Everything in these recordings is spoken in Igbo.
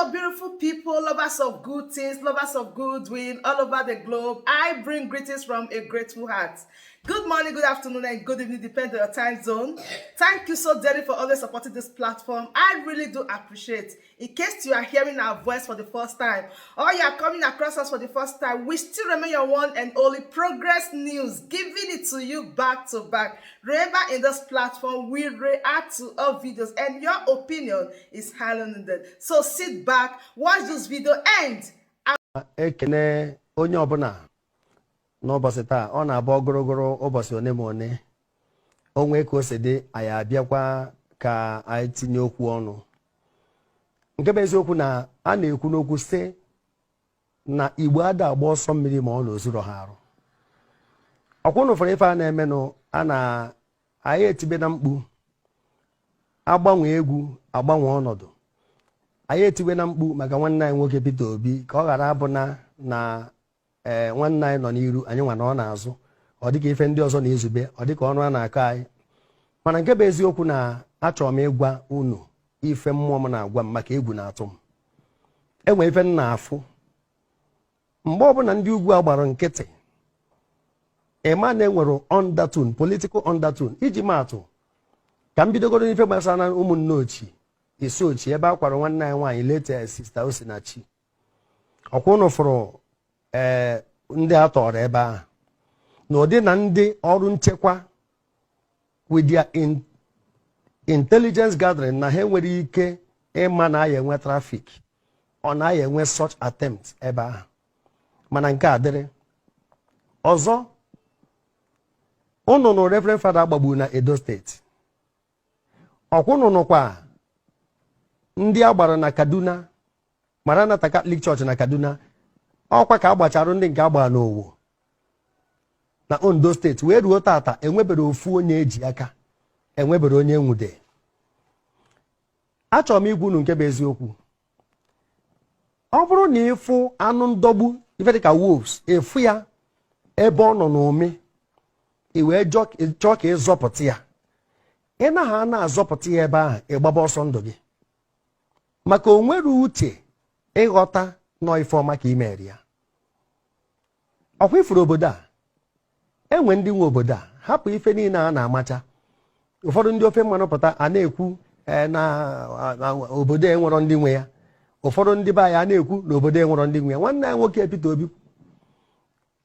Hello, beautiful people, lovers of good things, lovers of goodwill all over the globe. I bring greetings from a grateful heart. Good morning, good afternoon, and good evening, depending on your time zone. Thank you so dearly for always supporting this platform. I really do appreciate. In case you are hearing our voice for the first time or you are coming across us for the first time, we still remain your one and only Progress News, giving it to you back to back. Remember, in this platform, we react to all videos, and your opinion is highly needed. So sit back, watch this video, and Ekene onye ọbụla n'ụbọchị taa. Ọ na-abụ ogorogoro ụbọchị one ma one o nwee ka o si dị, anyị abịakwa ka anyị tinye okwu ọnụ. Nke bụ eziokwu na a na-ekwu n'okwu sị na Igbo ada agba ọsọ mmiri ma ọ na ozuro ha arụ. Ọkwụnụ fọrọ ife a na-emenụ, a na anyị etibe na mkpu agbanwe egwu, agbanwe ọnọdụ. Anyị etiwe na mkpu maka nwanne anyị nwoke Peter Obi, ka ọ ghara abụ na ee, nwanne anyị nọ n'iru anyị nwa na ọ na-azụ, ọ dịka ife ndị ọzọ na-ezube, ọ dịka ọnụ a na-akọ anyị. Mana nke bụ eziokwu na achọrọ m ịgwa unu ife mmụọ m na-agwa m, maka egwu na-atụ m. Enwe ife m na-afụ mgbe ọbụla ndị ugwu a gbara nkịtị, ịma na enwere undertone, political undertone. Iji maatụ, ka m bidogoro n'ife gbasara na ụmụnne ochi isi ochi ebe a kwara nwanne anyị nwaanyị, late Sister Osinachi. Ọkwa unu fụrụ ee ndị a tọrọ ebe ahụ na ụdị na ndị ọrụ nchekwa with their intelligence gathering na ha enwere ike ịma na aya enwe traffic, ọ na-aya enwe such attempt ebe ahụ. Mana nke a dịrị ọzọ, ụnụ nụ Reverend Father gbagburu na Edo Steeti. Ọkwụnụ nụkwa ndị a gbara na Kaduna, Maranatha Catholic Church na Kaduna. Ọkwa ka agbacharụ ndị nke agbara n'Owo na Ondo Steeti wee ruo tata, enwebere ofu onye eji aka, enwebere onye nwude. Achọrọ m igwu unu nke bụ eziokwu. Ọ bụrụ na ịfụ anụ ndọgbu, ife dịka wolves, efu ya ebe ọ nọ n'ụmị, i wee chọọ ka ịzọpụta ya, ị naghị a na-azọpụta ya ebe ahụ, ịgbaba ọsọ ndụ gị, maka o nwere uche ịghọta nọ ife ọma ka imeri ya. Ọkwa ifuru obodo a enwe ndị nwe obodo a, hapụ ife niile a na-amacha. Ụfọdụ ndị ofe mmanụ pụta a na-ekwu na obodo enwerọ ndị nwe ya. Ụfọdụ ndị be anyị a na-ekwu na obodo enwerọ ndị nwe ya. Nwanne ya nwoke Peter Obi,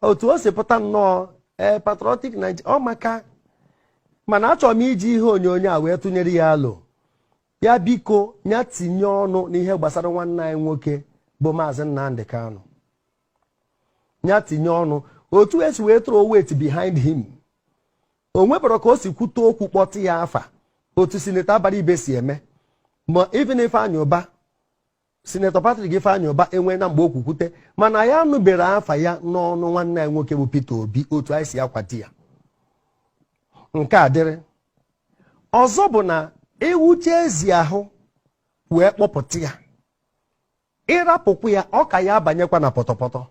otu o si pụta nnọọ ee patriotic Nigeria, ọ maka. Mana achọrọ m iji ihe onyonyo a wee tụnyere ya alo ya, biko ya tinye ọnụ n'ihe gbasara nwanne anyị nwoke bụ Maazị Nnamdi Kanu. Ya tinye ọnụ otu esi wee throw weight behind him. O nwebara ka o si kwute okwu kpọtụ ya afa, otu Senator Abaribe si eme, ma even Ifeanyị Ụba, Senator Patrick Ifeanyị Ụba enwe na mgbe okwu kwute, mana ya anụbere afa ya n'ọnụ nwanne anyị nwoke bụ Peter Obi, otu anyị si akwado ya. Nke a dịrị ọzọ bụ na ewuche ezi ahụ wee kpọpụta ya, ịrapụkwa ya, ọ ka ya abanyekwa na pọtọpọtọ,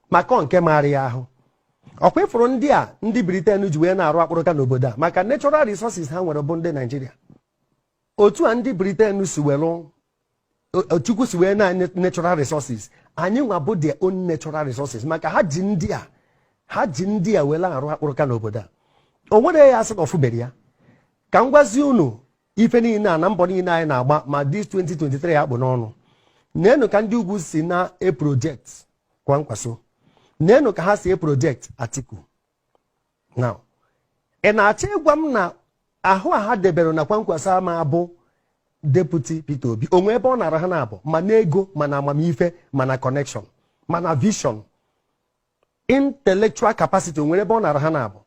maka nke maara ya ahụ. Ọkwa ịfụrụ ndị a ndị Britain ji wee na-arụ akpụrụka n'obodo a, maka natural resources ha nwere bụ ndị Naijiria. Otu a ndị Britain si were Chukwu si wee na natural resources, anyị nwa bụ their own natural resources, maka ha ji ndị a, ha ji ndị a were arụ akpụrụka n'obodo a. O nwere ya asị na ọfụbere ya. Ka m gwazie unu ife niile a na mbọ niile anyị na-agba ma this 2023 akpụ n'ọnụ. Neenụ ka ndị ugwu si na e project Kwankwaso, neenụ ka ha si e project Atiku. Now, ị na-achọ ịgwa m na ahụ a ha debere na Kwankwaso ama abụ deputy Peter Obi onwe ebe ọ nara ha na-abụ, ma na ego, ma na amamife, ma na connection, ma na vision, intellectual capacity, onwere ebe ọ nara ha na-abụ?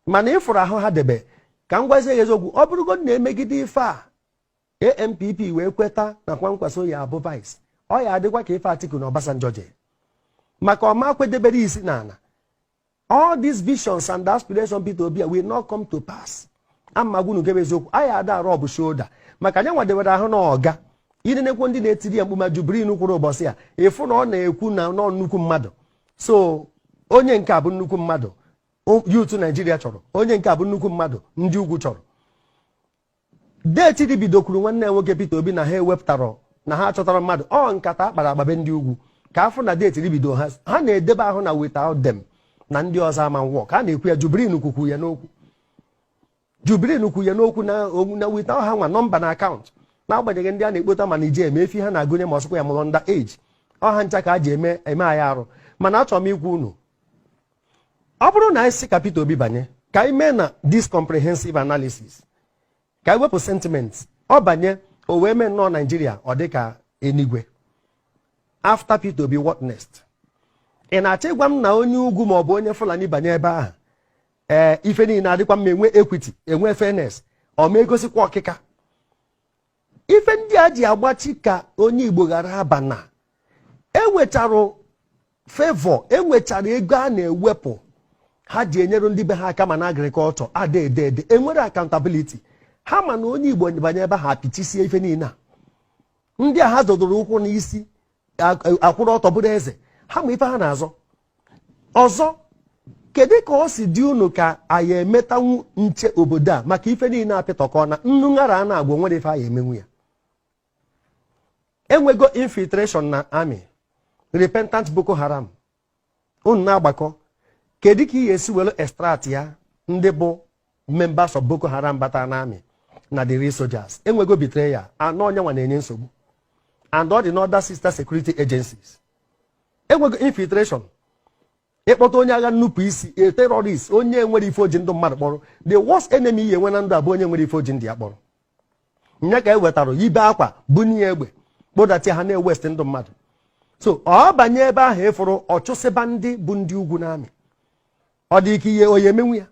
Mana ịfụrụ ahụ ha debe, ka m gwazie ya eziokwu, ọ bụrụgo na emegide ife a ANPP wee kweta na Kwankwaso ya abụ vice, ọ ya adịkwa ka ife Atiku na Obasanjo je, maka ọma kwedebere isi n'ala. All these visions and aspirations Peter Obi will not come to pass. Ama gwunu nke bụ eziokwu, anyị ada arụ ọbụ shoulder, maka anyị nwadebere ahụ na ọga ịnenekwu ndị na-etiri ya mkpu. Ma Jubrin kwuru ụbọchị a, ịfụ na ọ na-ekwu na nọ nnukwu mmadụ. So onye nke a bụ nnukwu mmadụ youth Naijiria chọrọ, onye nke a bụ nnukwu mmadụ ndị ugwu chọrọ. Deti bidokwuru nwanne ya nwoke Peter Obi na ha ewepụtara Na ha chọtara mmadụ ọ nkata akpara akpabe ndị ugwu ka afọ na date ribido ha. Ha na-edebe ahụ na without them na ndị ọzọ ama nwụọ ka a na-ekwu ya. Jubrin kwukwu ya n'okwu, Jubrin kwu ya n'okwu na without ha nwa nọmba na akaụntụ, n'agbanyeghị ndị a na-ekpota ma Nije eme efi ha na-agụnye ma ọsịkwa ya mụrụ under age ọha ncha ka a ji eme eme anyị arụ. Mana achọrọ m ikwu unu, ọ bụrụ na anyị si ka Peter Obi banye, ka anyị mee na this comprehensive analysis, ka anyị wepụ sentiment, ọ banye, o wee mee nnọọ Naijiria ọ dị ka enigwe. After Peter Obi, what next? Ị na-achọ ịgwa m na onye ugwu ma ọ bụ onye Fulani banye ebe ahụ, ee, ife niile adịkwa mma, enwe equity, enwe fairness, ọ ma egosikwa ọkịka ife ndị a ji agbachi ka onye Igbo ghara aba na enwechara favor, enwechara ego a na-ewepụ ha ji enyere ndị be ha aka, ma na agriculture ada ede ede, enwere accountability ha. Ma na onye Igbo banye ebe ha, apịchisie ife niile a ndị a ha zọdoro ụkwụ n'isi akwụrụ ọtọ bụrụ eze ha, ma ife ha na-azọ ọzọ. Kedu ka ọ si dị unu ka anyị emetanwu nche obodo a maka ife niile apịtọkọ na nnu ṅara a na-agwa nwere ife anyị emenwu ya? Enwego infiltration na army, repentant Boko Haram unu na-agbakọ. Kedu ka ị ga-esi were extract ya ndị bụ members of Boko Haram bata na army na the real soldiers? Enwego betrayal anọ, onye nwa na-enye nsogbu and all the other sister security agencies. Enwego infiltration, ịkpọta onye agha nnupụ isi, a terrorist, onye nwere ife oji ndụ mmadụ kpọrọ. The worst enemy ihe enwe na ndụ abụ onye nwere ife oji ndị ya kpọrọ nye ka e wetara yibe akwa, bunye egbe, kpụdata ha na-ewest ndụ mmadụ. So ọ banye ebe ahụ, ịfụrụ ọchụsịba ndị bụ ndị ugwu na army, ọ dị ike ihe onye emenwu ya.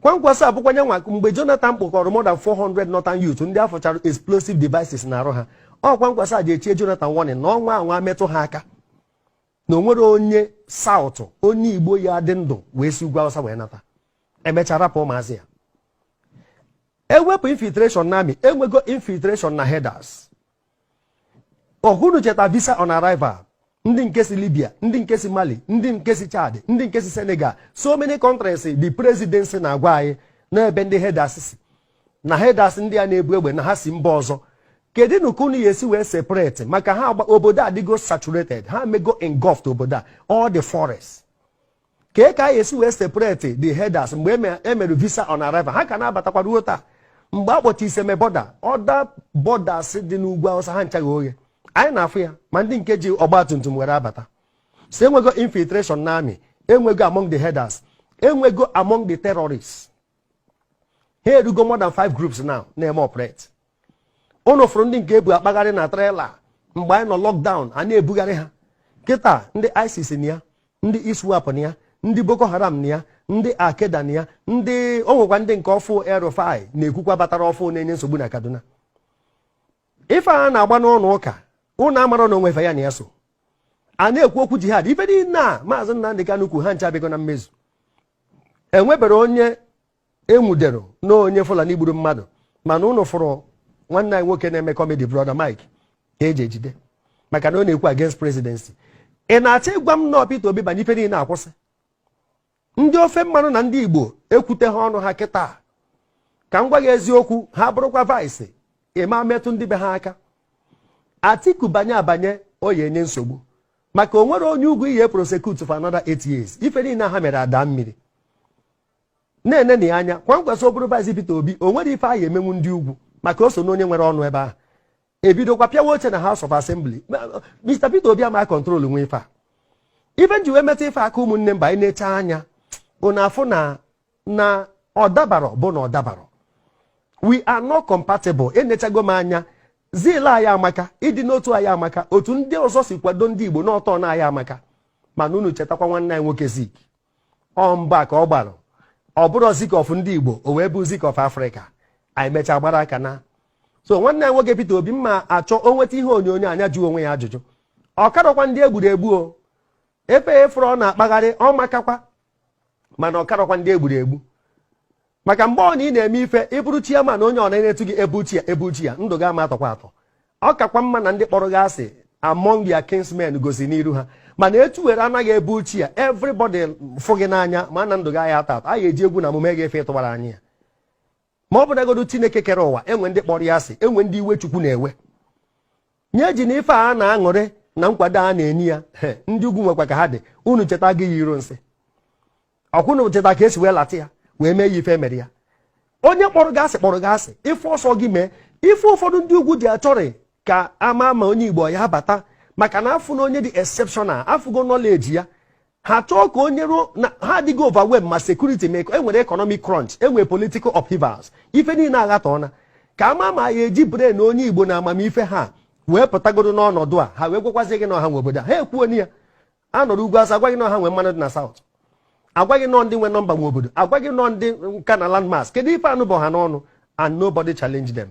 Kwankwasị abụkwanye nwa mgbe Jonathan kpụkọrọ more than 400 northern youth ndị afọchara explosive devices na-arụ ha. Ọ Kwankwasị a ji echie Jonathan warning na ọnwa anwa metụ ha aka na o nwere onye South, onye Igbo ya dị ndụ wee si ugwu Awụsa wee nata. Emechaa rapụ ụmụazị ya. Ewepụ infiltration na army, enwego infiltration na herders. Ọhụrụ cheta visa on arrival, ndị nke si Libya, ndị nke si Mali, ndị nke si Chad, ndị nke si Senegal, so many countries. The presidency na-agwa anyị n'ebe ndị herders si, na herders ndị a na-ebu egbe na ha si mba ọzọ. Kedu nu ka unu ya esi wee separate maka ha? Obodo adịgo saturated, ha mego engulfed obodo a, all the forest. Kee ka a esi wee separate the herders mgbe emere visa on arrival? Ha ka na-abatakwa ruo taa. Mgbe a kpọcha Iseme border, other borders dị n'ugwu Awụsa, ha nchaghị oghe. Anyị na-afụ ya ma ndị nke ji ọgba tum tum were abata. So enwego infiltration na army, enwego among the herders, enwego among the terrorists. Ha erugo more than five groups now na-eme operate. Ụnụ fụrụ ndị nke ebu akpagharị na trailer mgbe anyị nọ lockdown, a na-ebugharị ha kịta. Ndị ISIS na ya, ndị ISWAP na ya, ndị Boko Haram na ya, ndị Al-Qaeda na ya, ndị o nwekwa ndị nke ọfụ El-Rufai na-ekwukwa batara ọfụ na-enye nsogbu na Kaduna. Ife a na-agba n'ụlọ ụka, ụnụ amara na onwefe ya na ya so a na-ekwu okwu jihad. Ife niile a Maazị Nnamdị Kanụ kwu, ha ncha bịgo na mmezu. Enwebere onye enwudero na onye Fulani gburu mmadụ, mana ụnụ fụrụ nwanne anyị nwoke na-eme comedy, Brother Mike, ka eji ejide maka na ọ na-ekwu against presidency. Ị na-achọ ịgwa m na Peter Obi banye, ife niile akwụsị? Ndị ofe mmanụ na ndị Igbo ekwute ha ọnụ ha kịta. Ka m gwa gị eziokwu, ha bụrụkwa vice, ịma metụ ndị be ha aka. Atiku banye abanye, o ya enye nsogbu maka o nwere onye ugwu ihe prosecute for another 8 years. Ife niile ha mere ada mmiri na-ene na ya anya. Kwankwasị ọ bụrụ vice Peter Obi, o nwere ife ahụ emenwu ndị ugwu maka o so na onye nwere ọnụ ebe ahụ ebidokwa pịawa oche na House of Assembly. Mr. Peter Obi ama control nwe ife a. Ife nji wee metụ ife aka, ụmụnne mba, anyị na-eche anya unu afụ na ọ dabarọ bụ na ọ dabarọ. We are not compatible. Enechago m anya zil anyị amaka, ịdị n'otu anyị amaka, otu ndị ọzọ si kwado ndị Igbo n'ọtọ na anyị amaka. Mana unu chetakwa nwanne anyị nwoke Zik, ọ mba ka ọ gbara, ọ bụrụ Zik of ndị Igbo, o wee bụ Zik of Africa. Anyị mechaa gbara aka na so nwanne anyị nwoke Peter Obi mma achọ o nweta ihe onyonyo anya jụọ onwe ya ajụjụ. Ọ karọkwa ndị egburu egbu o efe efere ọ na-akpagharị, ọ makakwa, mana ọ karọkwa ndị egburu egbu maka mgbe ọ na ị na-eme ife ịbụrụ chairman, onye ọ na-enetu gị ebe uche ya, ebe uche ya ndụ gị ama atọkwa atọ. Ọ kakwa mma na ndị kpọrọ gị asị among their kinsmen gosi n'iru ha, mana etu were anaghị ebe uche ya, everybody fụ gị n'anya, ma na ndụ gị anya atọ atọ, a ga-eji egwu na omume ga-efe ịtụbara anyị ya. Ma ọ bụ nagodo Chineke kere ụwa, enwe ndị kpọrọ ya asị, enwe ndị iwe Chukwu na-ewe. Nye ji na ife a na-aṅụrị na nkwado a na-enye ya. Ndị ugwu nwekwa ka ha dị. Unu cheta gị ya iro nsị ọkwụnụ, cheta ka esi wee lata ya, wee mee ya ife mere ya. Onye kpọrọ gị asị kpọrọ gị asị. Ife ọsọ gị mee ife ụfọdụ ndị ugwu ji achọrị ka ama ma onye Igbo ya bata, maka na afụ na onye dị exceptional, afụgo knowledge ya. Ha chọọ ka onye ruo na ha adịghị overwhelm ma security, ma enwere economic crunch, enwere political upheavals, ife niile aghatọọna ka ama ma ya eji brain onye Igbo na amamife ha wee pụtagodo n'ọnọdụ a. Ha wee gwakwazi gị na ọha nwe obodo a. Ha ekwuo ya a nọrọ ugwu asa, agwaghị na ọha nwe mmanụ dị na South, agwaghị nọ ndị nwe nọmba nwe obodo, agwaghị nọ ndị nka na landmass. Kedu ife anụ bụ ha n'ọnụ? And nobody challenge them.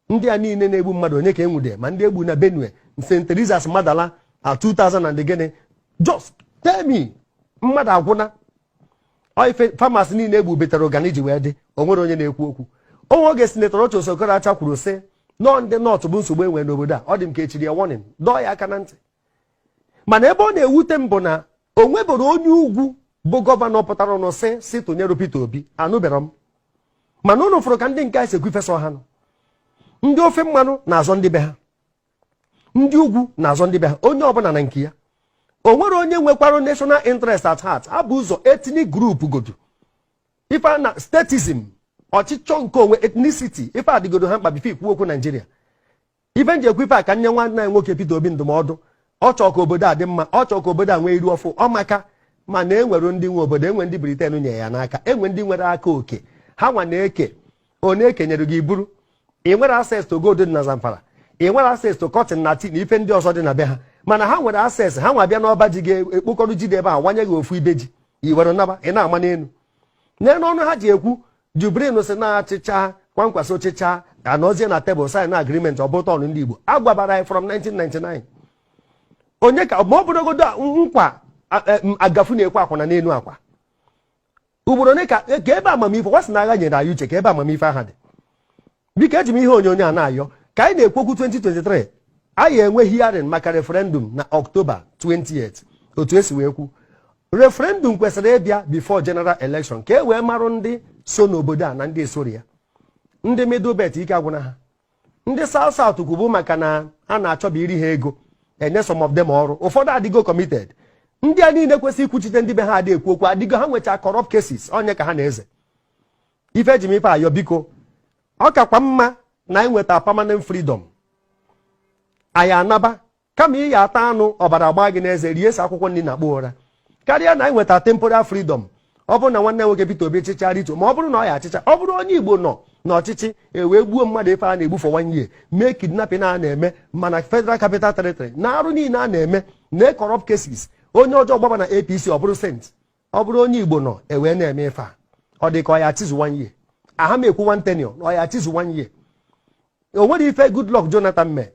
Ndị a niile na-egbu mmadụ, onye ka enwude? Ma ndị egbu na Benue, St. Teresa's Madala a 2000 and gịnị? Just tell me, mmadụ agwụna. Ọ ife farmers niile egbu betere ụgana iji wee dị. O nwere onye na-ekwu okwu onwe oge Senator Rochas Okorocha kwuru sị nọọ ndị North bụ nsogbu enwere n'obodo a. Ọ dị m ka echiri ya warning, dọọ ya aka na ntị. Mana ebe ọ na-ewute m bụ na o nwebere onye ugwu bụ gọvanọ pụtara ụnụ sị si tụnyere Peter Obi. Anụbere m. Mana ụnụ fụrụ ka ndị nke a si ekwu ifesa ọha nọ. Ndị ofe mmanụ na-azọ ndị be ha, ndị ugwu na-azọ ndị be ha, onye ọbụla na nke ya. O nwere onye nwekwara national interest at heart. Abụ ụzọ ethnic group godu ife a na statism, ọchịchọ nke onwe, ethnicity, ife adịgodo ha mkpa before ikwu okwu Naijiria. Ife nji ekwu ife a ka nye nwanne anyị nwoke Peter Obi ndụmọdụ. Ọ chọọ ka obodo a dị mma, ọ chọọ ka obodo a nwee iru ọfụ ọ maka. Mana enwere ndị nwe obodo, enwe ndị Britain nye ya n'aka, enwe ndị nwere aka oke. Ha nwa na-eke onye ekenyere gị iburu. Ị nwere access to gold dị na Zamfara, ị nwere access to cotton na tea na ife ndị ọzọ dị na be ha, mana ha nwere access. Ha nwa bịa n'ọba ji ga-ekpokọrọ ji dị ebe a, wanye gị ofu ibe ji, i were naba, ị na-ama n'elu n'elu ọnụ. Ha ji ekwu Jubrin si na-achịcha Kwankwaso chịcha, anọzie na tebụl sign agreement. Ọ bụ tọn ndị Igbo agwabara anyị from 1999. Onye ka ma ọ bụrụgodo nkwa agafu na-ekwe akwa na n'elu akwa ugboro ole ka ebe amamife kwa sị na agha nyere anyị uche, ka ebe amamife aha dị? Biko, eji m ihe onyonyo a na-ayọ ka anyị na-ekwu okwu 2023. Anyị enwe hearing maka referendum na Ọktoba 28. Otu esi wee kwu, referendum kwesịrị ịbịa before general election, ka e wee marụ ndị so n'obodo a na ndị esori ya. Ndị Middle Belt, ike agwụna ha. Ndị South South kwubu maka na a na-achọba iri ha ego, enye some of them ọrụ. Ụfọdụ adịgo committed. Ndị a niile kwesịrị ikwuchite ndị be ha adị ekwu okwu, adịgo ha nwecha corrupt cases. Onye ka ha na-eze ife eji m ife ayọ? Biko, ọ kakwa mma na anyị nweta permanent freedom, anyị anaba, kama ị ya ata anụ ọbara agba gị n'eze, rie ese akwụkwọ nri na akpụ ụra, karịa na anyị nweta temporal freedom. Ọ bụrụ na nwanne nwoke Peter Obi chịcha rito, ma ọ bụrụ na ọ ya achịcha, ọ bụrụ onye Igbo nọ n'ọchịchị, e wee gbuo mmadụ ife a na-egbu for one year, mee kidnapping a na-eme mana Federal Capital Territory na arụ niile a na-eme na corrupt cases, onye ọjọọ gbaba na APC, ọ bụrụ saint. Ọ bụrụ onye Igbo nọ, e wee na-eme ife a, ọ dị ka ọ ya chizu one year. Aha m ekwu one tenure na ọ ya chizu one year. O nwere ife Goodluck Jonathan mee,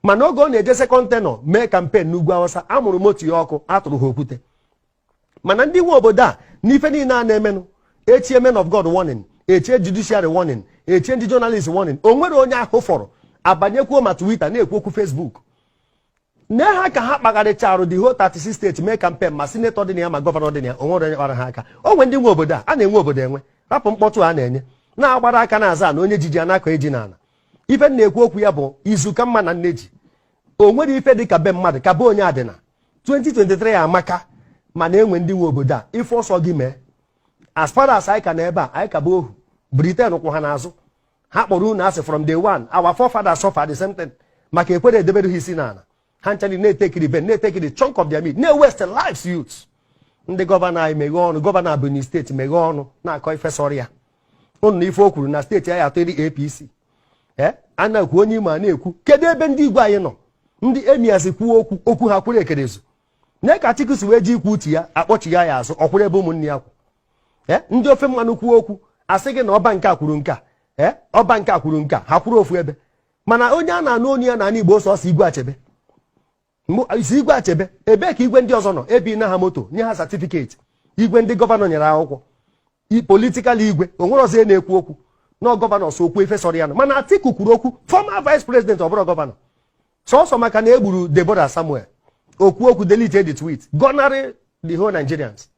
mana oge ọ na-eje second tenure mee campaign n'ugwu Awụsa, amụrụ moto ya ọkụ, atụrụ ha okwute. Mana ndị nwe obodo a n'ife niile a na-emenụ, echie men of God warning, echie judiciary warning, echie ndị journalist warning, o nwere onye ahụ fọrọ abanyekwuo ma Twitter na-ekwu okwu, Facebook nee ha ka ha kpagharịcharụ the whole 36 steeti mee campaign, ma senator dị na ya, ma gọvanọ dị na ya, o nwere onye kpara ha aka. O nwere ndị nwe obodo a, a na-enwe obodo enwe. Rapụ mkpọtụ a na-enye na-agbara aka na-aza na onye jiji a na-akọ eji n'ala. Ife m na-ekwu okwu ya bụ izu ka mma na nne ji. O nwere ife dị ka be mmadụ ka be onye adịna. 2023 amaka, mana enwe ndị nwe obodo a. Ife ọsọ gị mee, as far as anyị ka na ebe a, anyị ka bụ ohu. Britain kwụ ha n'azụ. Ha kpọrọ unu asị from day one. Our forefathers suffered the same thing maka ekwere edebere ha isi n'ala. Ha nchani na-etekiri ben, na-etekiri chunk of their meat, na-waste lives, youths. Ndị gọvanọ anyị, meghee ọnụ. Gọvanọ Ebonyi Steeti, meghee ọnụ na-akọ ife sọrọ ya ụnụ na ife o kwuru na steeti anyị atụri APC. Ee, a na-ekwu onye Imo a na-ekwu. Kedu ebe ndị igwe anyị nọ? Ndị emias kwuo okwu, okwu ha kwuru ekerezu nee ka Atiku si wee ji ikwu uche ya, akpọchigha ya azụ, ọkwụrụ ebe ụmụnne ya kwụ. Ee, ndị ofe mmanụ kwuo okwu, asị gị na ọba nke a kwuru nke a, ee, ọba nke a kwuru nke a, ha kwuru ofu ebe. Mana onye a na-anụ onye ya n'ala Igbo, sọsọ Igwe Achebe. Isi Igwe Achebe, ebee ka igwe ndị ọzọ nọ? Ebi na ha moto, nye ha certificate. Igwe ndị gọvanọ nyere akwụkwọ political igwe, o nwere ọzọ na-ekwu okwu na gọvanọ so okwu ife sọrọ ya nọ. Mana Atiku kwuru okwu, former vice president, ọ bụrụ gọvanọ, sọsọ maka na egburu Deborah Samuel, okwu okwu, delete the tweet, gọnarị the whole Nigerians.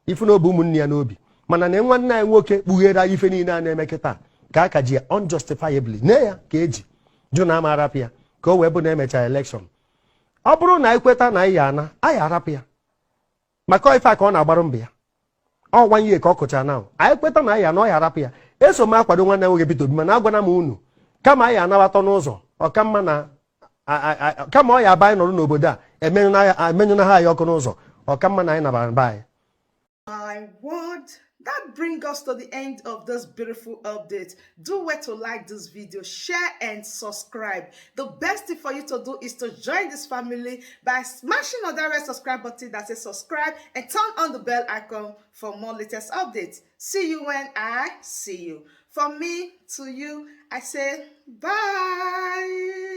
Ifu na obi ụmụnne ya n'obi, mana na nwanne anyị nwoke kpughere anyị ife niile a na-eme kịta ka a ka ji ya unjustifiably nee ya ka eji jụ na ama arapụ ya. Ka o wee bụ na emechara election, ọ bụrụ na anyị kweta na anyị ya ana, anyị arapụ ya, maka ife a ka ọ na-agbarụ mbọ ya. Ọ one year ka ọ kụchara na anyị kweta na anyị ana, ọ ya arapụ ya. Eso m akwado nwanne nwoke Peter Obi, mana agwana m unu, kama anyị anabata n'ụzọ ọka mma na kama ọ ya aba anyị nọrọ n'obodo a emenyụ na ha anyị ọkụ n'ụzọ, ọka mma na anyị nabara be anyị. My word, that brings us to the end of this beautiful update. Do well to like this video, share and subscribe. The best thing for you to do is to join this family by smashing on that red subscribe button that says subscribe and turn on the bell icon for more latest updates. See you when I see you. From me to you, I say bye.